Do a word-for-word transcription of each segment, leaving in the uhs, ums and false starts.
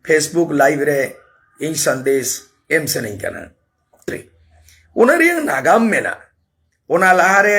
Facebook live ᱨᱮ ᱤᱧ ᱥᱟᱸᱫᱮᱥ ᱮᱢ ᱥᱟᱱᱟᱧ ᱠᱟᱱᱟ᱾ ᱚᱱᱟ ᱨᱮᱭᱟᱜ ᱱᱟᱜᱟᱢ ᱢᱮᱱᱟᱜᱼᱟ᱾ ᱚᱱᱟ ᱞᱟᱦᱟᱨᱮ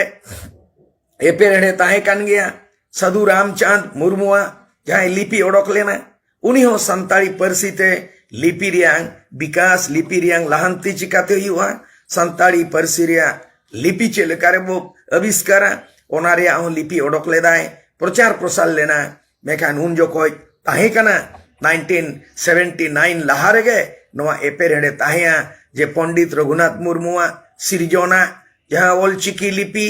ᱮᱯᱮᱨᱦᱮᱸᱰᱮ ᱛᱟᱦᱮᱸ ᱠᱟᱱ ᱜᱮᱭᱟ᱾ ᱥᱟᱹᱫᱷᱩ ᱨᱟᱢᱪᱟᱸᱫᱽ ᱢᱩᱨᱢᱩᱣᱟᱜ ᱡᱟᱦᱟᱸᱭ ᱞᱤᱯᱤ ᱚᱰᱚᱠ ᱞᱮᱱᱟ, ᱩᱱᱤ ᱦᱚᱸ ᱥᱟᱱᱛᱟᱲᱤ ᱯᱟᱹᱨᱥᱤ ᱛᱮ ᱞᱤᱯᱤ ᱨᱮᱭᱟᱝ ᱵᱤᱠᱟᱥ, ᱞᱤᱯᱤ ᱨᱮᱭᱟᱝ ᱞᱟᱦᱟᱱᱛᱤ ᱪᱤᱠᱟᱛᱮ ᱦᱩᱭᱩᱜᱼᱟ, ᱥᱟᱱᱛᱟᱲᱤ ᱯᱟᱹᱨᱥᱤ ᱨᱮᱭᱟᱜ ᱞᱤᱯᱤ ᱪᱮᱫ ᱞᱮᱠᱟ ᱨᱮᱵᱚ ᱟᱵᱤᱥᱠᱟᱨᱟ, ᱚᱱᱟ ᱨᱮᱭᱟᱜ ᱦᱚᱸ ᱞᱤᱯᱤ ᱚᱰᱚᱠ ᱞᱮᱫᱟᱭ, ᱯᱨᱚᱪᱟᱨ ᱯᱨᱚᱥᱟᱨ ᱞᱮᱱᱟ᱾ ᱢᱮᱱᱠᱷᱟᱱ ᱩᱱ ᱡᱚᱠᱷᱚᱡ ᱛᱟᱦᱮᱸ ᱠᱟᱱᱟ nineteen seventy nine ᱞᱟᱦᱟ ᱨᱮᱜᱮ ᱱᱚᱣᱟ ᱮᱯᱮᱨᱦᱮᱸᱰᱮ ᱛᱟᱦᱮᱸᱭᱟ ᱡᱮ ᱯᱚᱱᱰᱤᱛ ᱨᱚᱜᱷᱩᱱᱟᱛᱷ ᱢᱩᱨᱢᱩᱣᱟᱜ ᱥᱤᱨᱡᱚᱱᱟᱜ ᱡᱟᱦᱟᱸ ᱚᱞᱪᱤᱠᱤ ᱞᱤᱯᱤ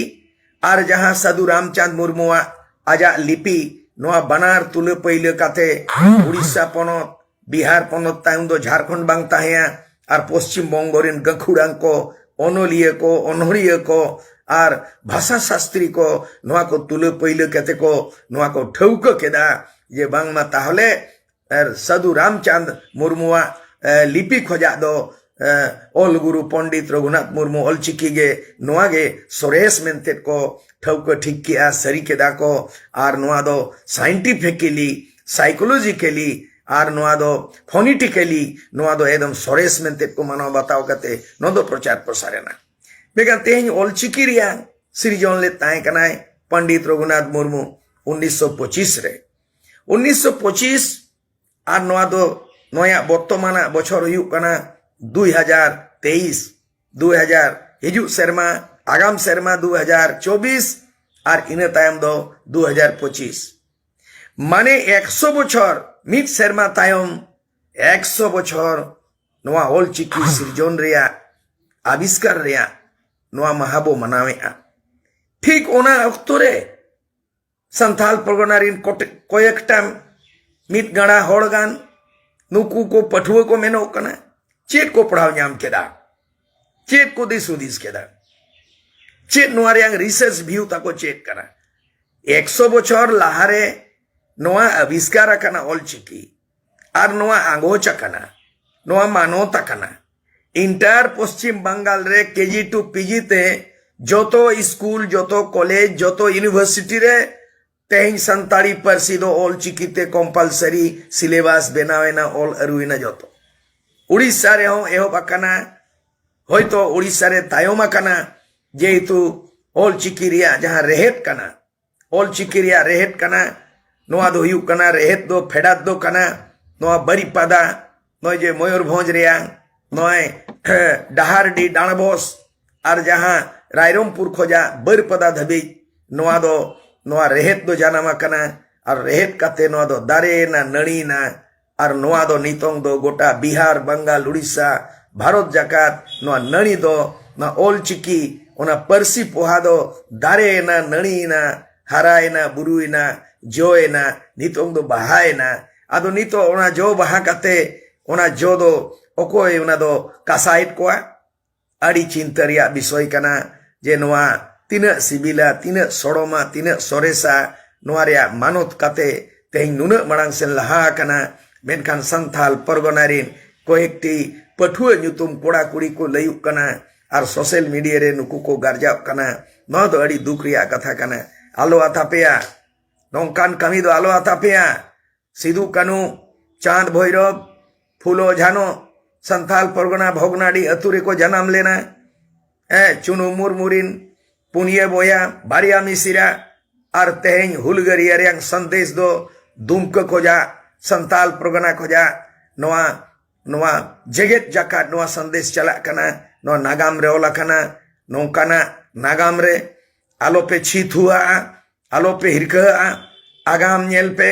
ᱟᱨ ᱡᱟᱦᱟᱸ ᱥᱟᱹᱫᱷᱩ ᱨᱟᱢᱪᱟᱸᱫᱽ ᱢᱩᱨᱢᱩᱣᱟᱜ ᱟᱡᱟᱜ ᱞᱤᱯᱤ, ᱱᱚᱣᱟ ᱵᱟᱱᱟᱨ ᱛᱩᱞᱟᱹ ᱯᱟᱹᱭᱞᱟᱹ ᱠᱟᱛᱮ ᱩᱲᱤᱥᱥᱟ ᱯᱚᱱᱚᱛ, ᱵᱤᱦᱟᱨ ᱯᱚᱱᱚᱛ, ᱛᱟᱭᱚᱢ ᱫᱚ ᱡᱷᱟᱲᱠᱷᱚᱸᱰ ᱵᱟᱝ ᱛᱟᱦᱮᱸᱭᱟ, ᱟᱨ ᱯᱚᱥᱪᱤᱢ ᱵᱚᱝᱜᱚ ᱨᱮᱱ ᱜᱟᱹᱠᱷᱩᱲᱟᱱ ᱠᱚ, ᱚᱱᱚᱞᱤᱭᱟᱹ ᱠᱚ, ᱚᱱᱚᱲᱦᱤᱭᱟᱹ ᱠᱚ ᱟᱨ ᱵᱷᱟᱥᱟ ᱥᱟᱥᱛᱨᱤ ᱠᱚ ᱱᱚᱣᱟ ᱠᱚ ᱛᱩᱞᱟᱹ ᱯᱟᱹᱭᱞᱟᱹ ᱠᱟᱛᱮ ᱠᱚ ᱱᱚᱣᱟ ᱠᱚ ᱴᱷᱟᱹᱣᱠᱟᱹ ᱠᱮᱫᱟ ᱡᱮ ᱵᱟᱝᱢᱟ ᱛᱟᱦᱚᱞᱮ ᱟᱨ ᱥᱟᱹᱫᱷᱩ ᱨᱟᱢᱪᱟᱸᱫᱽ ᱢᱩᱨᱢᱩᱣᱟᱜ, ᱮ, ᱞᱤᱯᱤ ᱠᱷᱚᱡᱟᱜ ᱫᱚ, ᱮ, ᱚᱞ ᱜᱩᱨᱩ ᱯᱚᱱᱰᱤᱛ ᱨᱚᱜᱷᱩᱱᱟᱛᱷ ᱢᱩᱨᱢᱩ ᱚᱞᱪᱤᱠᱤ ᱜᱮ ᱱᱚᱣᱟ ᱜᱮ ᱥᱚᱨᱮᱥ ᱢᱮᱱᱛᱮ ᱠᱚ ᱴᱷᱟᱹᱣᱠᱟᱹ ᱴᱷᱤᱠ ᱠᱮᱜᱼᱟ, ᱥᱟᱹᱨᱤ ᱠᱮᱫᱟ ᱠᱚ᱾ ᱟᱨ ᱱᱚᱣᱟ ᱫᱚ scientifically, psychologically ᱟᱨ ᱱᱚᱣᱟ ᱫᱚ phonetically ᱱᱚᱣᱟ ᱫᱚ ᱮᱠᱫᱚᱢ ᱥᱚᱨᱮᱥ ᱢᱮᱱᱛᱮ ᱠᱚ ᱢᱟᱱᱟᱣ ᱵᱟᱛᱟᱣ ᱠᱟᱛᱮ ᱱᱚᱣᱟ ᱫᱚ ᱯᱨᱚᱪᱟᱨ ᱯᱨᱚᱥᱟᱨ ᱮᱱᱟ᱾ ᱢᱮᱱᱠᱷᱟᱱ ᱛᱮᱦᱮᱧ ᱚᱞᱪᱤᱠᱤ ᱨᱮᱭᱟᱜ ᱥᱤᱨᱡᱚᱱ ᱞᱮᱫ ᱛᱟᱦᱮᱸ ᱠᱟᱱᱟᱭ ᱯᱚᱱᱰᱤᱛ ᱨᱚᱜᱷᱩᱱᱟᱛᱷ ᱢᱩᱨᱢᱩ ᱩᱱᱤᱥᱥᱚ ᱯᱚᱸᱪᱤᱥ ᱨᱮ᱾ ᱩᱱᱤᱥᱥᱚ ᱯᱚᱸᱪᱤᱥ ᱟᱨ ᱱᱚᱣᱟ ᱫᱚ, ᱱᱚᱣᱟᱭᱟᱜ ᱵᱚᱨᱛᱚᱢᱟᱱᱟᱜ ᱵᱚᱪᱷᱚᱨ ᱦᱩᱭᱩᱜ ᱠᱟᱱᱟ ᱫᱩᱭ ᱦᱟᱡᱟᱨ ᱛᱮᱭᱤᱥ, ᱫᱩᱭ ᱦᱟᱡᱟᱨ ᱦᱤᱡᱩᱜ ᱥᱮᱨᱢᱟ, ᱟᱜᱟᱢ ᱥᱮᱨᱢᱟ ᱫᱩ ᱦᱟᱡᱟᱨ ᱪᱚᱵᱵᱤᱥ, ᱟᱨ ᱤᱱᱟᱹ ᱛᱟᱭᱚᱢ ᱫᱚ ᱫᱩ ᱦᱟᱡᱟᱨ ᱯᱚᱸᱪᱤᱥ᱾ ᱢᱟᱱᱮ ᱮᱠᱥᱚ ᱵᱚᱪᱷᱚᱨ, ᱢᱤᱫ ᱥᱮᱨᱢᱟ ᱛᱟᱭᱚᱢ ᱮᱠᱥᱚ ᱵᱚᱪᱷᱚᱨ ᱱᱚᱣᱟ ᱚᱞᱪᱤᱠᱤ ᱥᱤᱨᱡᱚᱱ ᱨᱮᱭᱟᱜ, ᱟᱵᱤᱥᱠᱟᱨ ᱨᱮᱭᱟᱜ ᱱᱚᱣᱟ ᱢᱟᱦᱟ ᱵᱚ ᱢᱟᱱᱟᱣᱮᱫᱼᱟ᱾ ᱴᱷᱤᱠ ᱚᱱᱟ ᱚᱠᱛᱚ ᱨᱮ ᱥᱟᱱᱛᱟᱞ ᱯᱚᱨᱜᱚᱱᱟ ᱨᱤᱱ ᱠᱚᱴᱮ-, ᱠᱚᱭᱮᱠᱴᱟᱝ ᱢᱤᱫ ᱜᱟᱬᱟ ᱦᱚᱲ ᱜᱟᱱ ᱱᱩᱠᱩ ᱠᱚ ᱯᱟᱹᱴᱷᱩᱣᱟᱹ ᱠᱚ ᱢᱮᱱᱚᱜ ᱠᱟᱱᱟ, ᱪᱮᱫ ᱠᱚ ᱯᱟᱲᱦᱟᱣ ᱧᱟᱢ ᱠᱮᱫᱟ? ᱪᱮᱫ ᱠᱚ ᱫᱤᱥ ᱦᱩᱫᱤᱥ ᱠᱮᱫᱟ? ᱪᱮᱫ ᱱᱚᱣᱟ ᱨᱮᱭᱟᱝ research view ᱛᱟᱠᱚ ᱪᱮᱫ ᱠᱟᱱᱟ? ᱮᱠᱥᱚ ᱵᱚᱪᱷᱚᱨ ᱞᱟᱦᱟᱨᱮ ᱱᱚᱣᱟ ᱟᱵᱤᱥᱠᱟᱨ ᱟᱠᱟᱱᱟ ᱚᱞᱪᱤᱠᱤ, ᱟᱨ ᱱᱚᱣᱟ ᱟᱸᱜᱚᱪ ᱟᱠᱟᱱᱟ, ᱱᱚᱣᱟ ᱢᱟᱱᱚᱛ ᱟᱠᱟᱱᱟ᱾ Entire ᱯᱚᱥᱪᱤᱢ ᱵᱟᱝᱜᱟᱞ ᱨᱮ KG to PG ᱛᱮ ᱡᱚᱛᱚ ᱥᱠᱩᱞ, ᱡᱚᱛᱚ ᱠᱚᱞᱮᱡᱽ, ᱡᱚᱛᱚ university ᱨᱮ ᱛᱮᱦᱮᱧ ᱥᱟᱱᱛᱟᱲᱤ ᱯᱟᱹᱨᱥᱤ ᱫᱚ ᱚᱞ ᱪᱤᱠᱤ ᱛᱮ compulsory syllabus ᱵᱮᱱᱟᱣ ᱮᱱᱟ, ᱚᱞ ᱟᱹᱨᱩ ᱮᱱᱟ ᱡᱚᱛᱚ᱾ ᱩᱲᱤᱥᱥᱟ ᱨᱮᱦᱚᱸ ᱮᱦᱚᱵ ᱟᱠᱟᱱᱟ, ᱦᱚᱭᱛᱚ ᱩᱲᱤᱥᱥᱟ ᱨᱮ ᱛᱟᱭᱚᱢ ᱟᱠᱟᱱᱟ, ᱡᱮᱦᱮᱛᱩ ᱚᱞ ᱪᱤᱠᱤ ᱨᱮᱭᱟᱜ ᱡᱟᱦᱟᱸ ᱨᱮᱦᱮᱫ ᱠᱟᱱᱟ, ᱚᱞ ᱪᱤᱠᱤ ᱨᱮᱭᱟᱜ ᱨᱮᱦᱮᱫ ᱠᱟᱱᱟ, ᱱᱚᱣᱟ ᱫᱚ ᱦᱩᱭᱩᱜ ᱠᱟᱱᱟ, ᱨᱮᱦᱮᱫ ᱫᱚ ᱯᱷᱮᱰᱟᱛ ᱫᱚ ᱠᱟᱱᱟ ᱱᱚᱣᱟ ᱵᱟᱨᱤᱯᱟᱫᱟ, ᱱᱚᱜᱼᱚᱭ ᱡᱮ ᱢᱚᱭᱩᱨᱵᱷᱚᱸᱡᱽ ᱨᱮᱭᱟᱜ ᱱᱚᱜᱼᱚᱭ ᱰᱟᱦᱟᱨᱰᱤ ᱰᱟᱸᱰᱵᱚᱥ ᱟᱨ ᱡᱟᱦᱟᱸ ᱨᱟᱭᱨᱚᱝᱯᱩᱨ ᱠᱷᱚᱡᱟᱜ ᱵᱟᱹᱨᱯᱟᱫᱟ ᱫᱷᱟᱹᱵᱤᱡ, ᱱᱚᱣᱟ ᱫᱚ, ᱱᱚᱣᱟ ᱨᱮᱦᱮᱫ ᱫᱚ ᱡᱟᱱᱟᱢ ᱟᱠᱟᱱᱟ᱾ ᱟᱨ ᱨᱮᱦᱮᱫ ᱠᱟᱛᱮ ᱱᱚᱣᱟ ᱫᱚ ᱫᱟᱨᱮᱭᱮᱱᱟ, ᱱᱟᱹᱲᱤᱭᱮᱱᱟ᱾ ᱟᱨ ᱱᱚᱣᱟ ᱫᱚ ᱱᱤᱛᱚᱝ ᱫᱚ ᱜᱚᱴᱟ ᱵᱤᱦᱟᱨ, ᱵᱟᱝᱜᱟᱞ, ᱩᱲᱤᱥᱥᱟ, ᱵᱷᱟᱨᱚᱛ ᱡᱟᱠᱟᱛ, ᱱᱚᱣᱟ ᱱᱟᱹᱲᱤ ᱫᱚ ᱱᱚᱣᱟ ᱚᱞ ᱪᱤᱠᱤ, ᱚᱱᱟ ᱯᱟᱹᱨᱥᱤ ᱯᱚᱦᱟ ᱫᱚ ᱫᱟᱨᱮᱭᱮᱱᱟ, ᱱᱟᱹᱲᱤᱭᱮᱱᱟ, ᱦᱟᱨᱟᱭᱮᱱᱟ, ᱵᱩᱨᱩᱭᱮᱱᱟ, ᱡᱚᱭᱮᱱᱟ, ᱱᱤᱛᱚᱝ ᱫᱚ ᱵᱟᱦᱟᱭᱮᱱᱟ᱾ ᱟᱫᱚ ᱱᱤᱛᱚᱜ ᱚᱱᱟ ᱡᱚ ᱵᱟᱦᱟ ᱠᱟᱛᱮ, ᱚᱱᱟ ᱡᱚ ᱫᱚ ᱚᱠᱚᱭ ᱚᱱᱟ ᱫᱚ ᱠᱟᱥᱟᱭᱮᱫ ᱠᱚᱣᱟ? ᱟᱹᱰᱤ ᱪᱤᱱᱛᱟᱹ ᱨᱮᱭᱟᱜ ᱵᱤᱥᱚᱭ ᱠᱟᱱᱟ ᱡᱮ ᱱᱚᱣᱟ ᱛᱤᱱᱟᱹᱜ ᱥᱤᱵᱤᱞᱟ, ᱛᱤᱱᱟᱹᱜ ᱥᱚᱲᱚᱢᱟ, ᱛᱤᱱᱟᱹᱜ ᱥᱚᱨᱮᱥᱟ, ᱱᱚᱣᱟ ᱨᱮᱭᱟᱜ ᱢᱟᱱᱚᱛ ᱠᱟᱛᱮ ᱛᱮᱦᱮᱧ ᱱᱩᱱᱟᱹᱜ ᱢᱟᱲᱟᱝ ᱥᱮᱱ ᱞᱟᱦᱟ ᱟᱠᱟᱱᱟ᱾ ᱢᱮᱱᱠᱷᱟᱱ ᱥᱟᱱᱛᱷᱟᱞ ᱯᱚᱨᱜᱚᱱᱟ ᱨᱤᱱ ᱠᱚᱭᱮᱠᱴᱤ ᱯᱟᱹᱴᱷᱩᱣᱟᱹ ᱧᱩᱛᱩᱢ ᱠᱚᱲᱟ ᱠᱩᱲᱤ ᱠᱚ ᱞᱟᱹᱭᱩᱜ ᱠᱟᱱᱟ ᱟᱨ social media ᱨᱮ ᱱᱩᱠᱩ ᱠᱚ ᱜᱟᱨᱡᱟᱣᱜ ᱠᱟᱱᱟ᱾ ᱱᱚᱣᱟ ᱫᱚ ᱟᱹᱰᱤ ᱫᱩᱠ ᱨᱮᱭᱟᱜ ᱠᱟᱛᱷᱟ ᱠᱟᱱᱟ᱾ ᱟᱞᱚ ᱟᱛᱟᱯᱮᱭᱟ, ᱱᱚᱝᱠᱟᱱ ᱠᱟᱹᱢᱤ ᱫᱚ ᱟᱞᱚ ᱟᱛᱟᱯᱮᱭᱟ᱾ ᱥᱤᱫᱩ ᱠᱟᱹᱱᱩ, ᱪᱟᱸᱫᱽ ᱵᱷᱳᱭᱨᱚᱵ, ᱯᱷᱩᱞᱳ ᱡᱷᱟᱱᱚ ᱥᱟᱱᱛᱷᱟᱞ ᱯᱚᱨᱜᱚᱱᱟ ᱵᱷᱚᱜᱽᱱᱟᱰᱤ ᱟᱹᱛᱩ ᱨᱮᱠᱚ ᱡᱟᱱᱟᱢ ᱞᱮᱱᱟ᱾ ᱦᱮᱸ, ᱪᱩᱱᱩ ᱢᱩᱨᱢᱩ ᱨᱤᱱ ᱯᱩᱱᱭᱟᱹ ᱵᱚᱭᱦᱟ, ᱵᱟᱨᱭᱟ ᱢᱤᱥᱤᱨᱟ, ᱟᱨ ᱛᱮᱦᱮᱧ ᱦᱩᱞᱜᱟᱹᱨᱤᱭᱟᱹ ᱨᱮᱭᱟᱜ ᱥᱟᱸᱫᱮᱥ ᱫᱚ ᱫᱩᱢᱠᱟᱹ ᱠᱷᱚᱡᱟᱜ, ᱥᱟᱱᱛᱟᱞ ᱯᱚᱨᱜᱚᱱᱟ ᱠᱷᱚᱡᱟᱜ, ᱱᱚᱣᱟ, ᱱᱚᱣᱟ ᱡᱮᱜᱮᱛ ᱡᱟᱠᱟᱛ ᱱᱚᱣᱟ ᱥᱟᱸᱫᱮᱥ ᱪᱟᱞᱟᱜ ᱠᱟᱱᱟ᱾ ᱱᱚᱣᱟ ᱱᱟᱜᱟᱢ ᱨᱮ ᱚᱞ ᱟᱠᱟᱱᱟ᱾ ᱱᱚᱝᱠᱟᱱᱟᱜ ᱱᱟᱜᱟᱢ ᱨᱮ ᱟᱞᱚᱯᱮ ᱪᱷᱤ ᱛᱷᱩᱣᱟᱜᱼᱟ, ᱟᱞᱚᱯᱮ ᱦᱤᱨᱠᱟᱹᱣᱟᱜᱼᱟ᱾ ᱟᱜᱟᱢ ᱧᱮᱞ ᱯᱮ,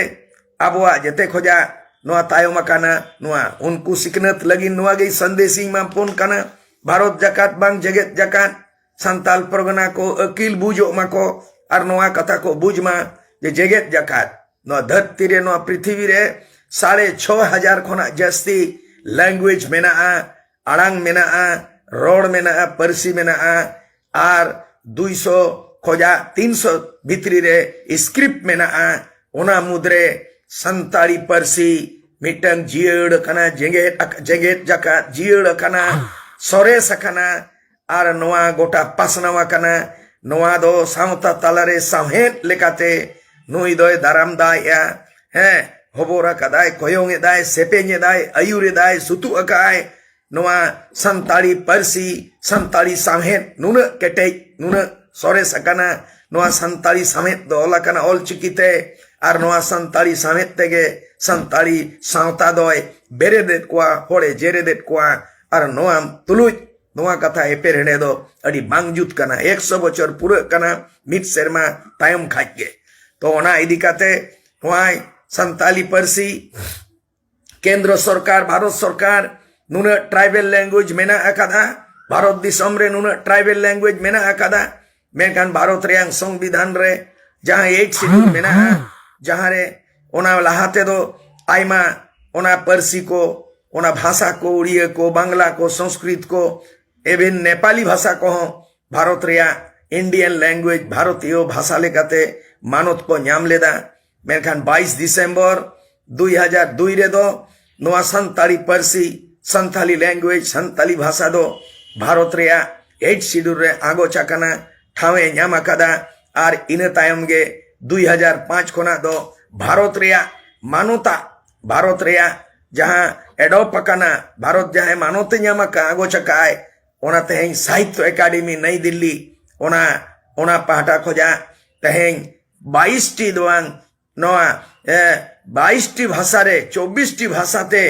ᱟᱵᱚᱣᱟᱜ ᱡᱮᱛᱮ ᱠᱷᱚᱡᱟᱜ ᱱᱚᱣᱟ ᱛᱟᱭᱚᱢ ᱟᱠᱟᱱᱟ ᱱᱚᱣᱟ᱾ ᱩᱱᱠᱩ ᱥᱤᱠᱷᱱᱟᱹᱛ ᱞᱟᱹᱜᱤᱫ ᱱᱚᱣᱟ ᱜᱮ ᱥᱟᱸᱫᱮᱥ ᱤᱧ ᱮᱢᱟ ᱵᱚᱱ ᱠᱟᱱᱟ᱾ ᱵᱷᱟᱨᱚᱛ ᱡᱟᱠᱟᱛ ᱵᱟᱝ ᱡᱮᱜᱮᱛ ᱡᱟᱠᱟᱛ, ᱥᱟᱱᱛᱟᱞ ᱯᱚᱨᱜᱟᱱᱟ ᱠᱚ ᱟᱹᱠᱤᱞ ᱵᱩᱡᱚᱜ ᱢᱟᱠᱚ ᱟᱨ ᱱᱚᱣᱟ ᱠᱟᱛᱷᱟ ᱠᱚ ᱵᱩᱡᱽ ᱢᱟ ᱡᱮ ᱡᱮᱜᱮᱛ ᱡᱟᱠᱟᱛ, ᱱᱚᱣᱟ ᱫᱷᱟᱹᱨᱛᱤ ᱨᱮ, ᱱᱚᱣᱟ ᱯᱨᱤᱛᱷᱤᱵᱤ ᱨᱮ ᱥᱟᱲᱮ ᱪᱷᱚ ᱦᱟᱡᱟᱨ ᱠᱷᱚᱱᱟᱜ ᱡᱟᱹᱥᱛᱤ language ᱢᱮᱱᱟᱜᱼᱟ, ᱟᱲᱟᱝ ᱢᱮᱱᱟᱜᱼᱟ, ᱨᱚᱲ ᱢᱮᱱᱟᱜᱼᱟ, ᱯᱟᱹᱨᱥᱤ ᱢᱮᱱᱟᱜᱼᱟ, ᱟᱨ ᱫᱩᱭᱥᱚ ᱠᱷᱚᱡᱟᱜ ᱛᱤᱱᱥᱚ ᱵᱷᱤᱛᱨᱤ ᱨᱮ script ᱢᱮᱱᱟᱜᱼᱟ᱾ ᱚᱱᱟ ᱢᱩᱫᱽᱨᱮ ᱥᱟᱱᱛᱟᱲᱤ ᱯᱟᱹᱨᱥᱤ ᱢᱤᱫᱴᱟᱝ ᱡᱤᱭᱟᱹᱲ ᱟᱠᱟᱱᱟ, ᱡᱮᱜᱮᱛ ᱟᱠ-, ᱡᱮᱜᱮᱛ ᱡᱟᱠᱟᱛ ᱡᱤᱭᱟᱹᱲ ᱟᱠᱟᱱᱟ, ᱥᱚᱨᱮᱥ ᱟᱠᱟᱱᱟ, ᱟᱨ ᱱᱚᱣᱟ ᱜᱚᱴᱟ ᱯᱟᱥᱱᱟᱣ ᱟᱠᱟᱱᱟ᱾ ᱱᱚᱣᱟ ᱫᱚ ᱥᱟᱶᱛᱟ ᱛᱟᱞᱟᱨᱮ ᱥᱟᱶᱦᱮᱫ ᱞᱮᱠᱟᱛᱮ ᱱᱩᱭ ᱫᱚᱭ ᱫᱟᱨᱟᱢ ᱫᱟᱭᱮᱜᱼᱟ, ᱦᱮᱸ, ᱦᱚᱵᱚᱨ ᱟᱠᱟᱫᱟᱭ, ᱠᱚᱭᱚᱝ ᱮᱫᱟᱭ, ᱥᱮᱯᱮᱧ ᱮᱫᱟᱭ, ᱟᱹᱭᱩᱨ ᱮᱫᱟᱭ, ᱥᱩᱛᱩᱜ ᱟᱠᱟᱫᱟᱭ᱾ ᱱᱚᱣᱟ ᱥᱟᱱᱛᱟᱲᱤ ᱯᱟᱹᱨᱥᱤ, ᱥᱟᱱᱛᱟᱲᱤ ᱥᱟᱶᱦᱮᱫ ᱱᱩᱱᱟᱹᱜ ᱠᱮᱴᱮᱡ, ᱱᱩᱱᱟᱹᱜ ᱥᱚᱨᱮᱥ ᱟᱠᱟᱱᱟ᱾ ᱱᱚᱣᱟ ᱥᱟᱱᱛᱟᱲᱤ ᱥᱟᱶᱦᱮᱫ ᱫᱚ ᱚᱞ ᱟᱠᱟᱱᱟ ᱚᱞ ᱪᱤᱠᱤ ᱛᱮ, ᱟᱨ ᱱᱚᱣᱟ ᱥᱟᱱᱛᱟᱲᱤ ᱥᱟᱶᱦᱮᱫ ᱛᱮᱜᱮ ᱥᱟᱱᱛᱟᱲᱤ ᱥᱟᱶᱛᱟ ᱫᱚᱭ ᱵᱮᱨᱮᱫᱮᱫ ᱠᱚᱣᱟ, ᱦᱚᱲᱮ ᱡᱮᱨᱮᱫᱮᱫ ᱠᱚᱣᱟ᱾ ᱟᱨ ᱱᱚᱣᱟ ᱛᱩᱞᱩᱡ ᱱᱚᱣᱟ ᱠᱟᱛᱷᱟ ᱮᱯᱮᱨᱦᱮᱸᱰᱮ ᱫᱚ ᱟᱹᱰᱤ ᱵᱟᱝ ᱡᱩᱛ ᱠᱟᱱᱟ᱾ ᱮᱠᱥᱚ ᱵᱚᱪᱷᱚᱨ ᱯᱩᱨᱟᱹᱜ ᱠᱟᱱᱟ ᱢᱤᱫ ᱥᱮᱨᱢᱟ ᱛᱟᱭᱚᱢ ᱠᱷᱟᱡ ᱜᱮ᱾ ᱛᱚ ᱚᱱᱟ ᱤᱫᱤ ᱠᱟᱛᱮ ᱱᱚᱣᱟ ᱥᱟᱱᱛᱟᱞᱤ ᱯᱟᱹᱨᱥᱤ ᱠᱮᱱᱫᱨᱚ ᱥᱚᱨᱠᱟᱨ, ᱵᱷᱟᱨᱚᱛ ᱥᱚᱨᱠᱟᱨ ᱱᱩᱱᱟᱹᱜ tribal language ᱢᱮᱱᱟᱜ ᱟᱠᱟᱫᱟ, ᱵᱷᱟᱨᱚᱛ ᱫᱤᱥᱚᱢ ᱨᱮ ᱱᱩᱱᱟᱹᱜ tribal language ᱢᱮᱱᱟᱜ ᱟᱠᱟᱫᱟ, ᱢᱮᱱᱠᱷᱟᱱ ᱵᱷᱟᱨᱚᱛ ᱨᱮᱭᱟᱜ ᱥᱚᱝᱵᱤᱫᱷᱟᱱ ᱨᱮ ᱡᱟᱦᱟᱸ eighth schedule ᱢᱮᱱᱟᱜᱼᱟ, ᱡᱟᱦᱟᱸ ᱨᱮ ᱚᱱᱟ ᱞᱟᱦᱟ ᱛᱮᱫᱚ ᱟᱭᱢᱟ ᱚᱱᱟ ᱯᱟᱹᱨᱥᱤ ᱠᱚ, ᱚᱱᱟ ᱵᱷᱟᱥᱟ ᱠᱚ, ᱩᱲᱤᱭᱟᱹ ᱠᱚ, ᱵᱟᱝᱞᱟ ᱠᱚ, ᱥᱚᱝᱥᱠᱨᱤᱛ ᱠᱚ, even ᱱᱮᱯᱟᱞᱤ ᱵᱷᱟᱥᱟ ᱠᱚᱦᱚᱸ ᱵᱷᱟᱨᱚᱛ ᱨᱮᱭᱟᱜ Indian language, ᱵᱷᱟᱨᱚᱛᱤᱭᱚ ᱵᱷᱟᱥᱟ ᱞᱮᱠᱟᱛᱮ ᱢᱟᱱᱚᱛ ᱠᱚ ᱧᱟᱢ ᱞᱮᱫᱟ᱾ ᱢᱮᱱᱠᱷᱟᱱ ᱵᱟᱭᱤᱥ ᱰᱤᱥᱮᱢᱵᱚᱨ ᱫᱩᱭ ᱦᱟᱡᱟᱨ ᱫᱩᱭ ᱨᱮᱫᱚ ᱱᱚᱣᱟ ᱥᱟᱱᱛᱟᱲᱤ ᱯᱟᱹᱨᱥᱤ, ᱥᱟᱱᱛᱟᱞᱤ language, ᱥᱟᱱᱛᱟᱞᱤ ᱵᱷᱟᱥᱟ ᱫᱚ ᱵᱷᱟᱨᱚᱛ ᱨᱮᱭᱟᱜ eighth schedule ᱨᱮ ᱟᱸᱜᱚᱪ ᱟᱠᱟᱱᱟ, ᱴᱷᱟᱶ ᱮ ᱧᱟᱢ ᱟᱠᱟᱫᱟ᱾ ᱟᱨ ᱤᱱᱟᱹ ᱛᱟᱭᱚᱢ ᱜᱮ ᱫᱩᱭ ᱦᱟᱡᱟᱨ ᱯᱟᱸᱪ ᱠᱷᱚᱱᱟᱜ ᱫᱚ ᱵᱷᱟᱨᱚᱛ ᱨᱮᱭᱟᱜ ᱢᱟᱱᱚᱛᱟᱜ, ᱵᱷᱟᱨᱚᱛ ᱨᱮᱭᱟᱜ ᱡᱟᱦᱟᱸ adopt ᱟᱠᱟᱱᱟ, ᱵᱷᱟᱨᱚᱛ ᱡᱟᱦᱟᱸᱭ ᱢᱟᱱᱚᱛ ᱮ ᱧᱟᱢ ᱟᱠᱟᱫ, ᱟᱸᱜᱚᱪ ᱟᱠᱟᱫ ᱟᱭ, ᱚᱱᱟ ᱛᱮᱦᱮᱧ ᱥᱟᱦᱤᱛᱛᱚ ᱮᱠᱟᱰᱮᱢᱤ ᱱᱟᱭᱤ ᱫᱤᱞᱞᱤ, ᱚᱱᱟ, ᱚᱱᱟ ᱯᱟᱦᱴᱟ ᱠᱷᱚᱱᱟᱜ ᱛᱮᱦᱮᱧ ᱵᱟᱭᱤᱥ ᱴᱤ ᱫᱚ ᱵᱟᱝ, ᱱᱚᱣᱟ, ᱮ, ᱵᱟᱭᱤᱥ ᱴᱤ ᱵᱷᱟᱥᱟ ᱨᱮ ᱪᱚᱵᱵᱤᱥ ᱴᱤ ᱵᱷᱟᱥᱟ ᱛᱮ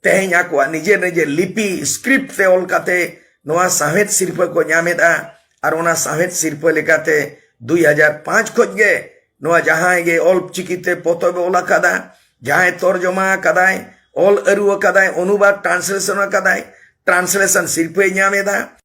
ᱛᱮᱦᱮᱧ ᱟᱠᱚᱣᱟᱜ ᱱᱤᱡᱮᱨ ᱱᱤᱡᱮᱨ ᱞᱤᱯᱤ, script ᱛᱮ ᱚᱞ ᱠᱟᱛᱮ ᱱᱚᱣᱟ ᱥᱟᱶᱦᱮᱫ ᱥᱤᱨᱯᱟᱹ ᱠᱚ ᱧᱟᱢ ᱮᱫᱟ᱾ ᱟᱨ ᱚᱱᱟ ᱥᱟᱶᱦᱮᱫ ᱥᱤᱨᱯᱟᱹ ᱞᱮᱠᱟᱛᱮ ᱫᱩᱭ ᱦᱟᱡᱟᱨ ᱯᱟᱸᱪ ᱠᱷᱚᱱ ᱜᱮ ᱱᱚᱣᱟ ᱡᱟᱦᱟᱸᱭ ᱜᱮ ᱚᱞ ᱪᱤᱠᱤ ᱛᱮ ᱯᱚᱛᱚᱵ ᱮ ᱚᱞ ᱟᱠᱟᱫᱟ, ᱡᱟᱦᱟᱸᱭ ᱛᱚᱨᱡᱚᱢᱟ ᱟᱠᱟᱫᱟᱭ, ᱚᱞ ᱟᱹᱨᱩ ᱟᱠᱟᱫᱟᱭ, ᱚᱱᱩᱵᱟᱫ, translation ᱟᱠᱟᱫᱟᱭ, translation ᱥᱤᱨᱯᱟᱹᱭ ᱧᱟᱢ ᱮᱫᱟ᱾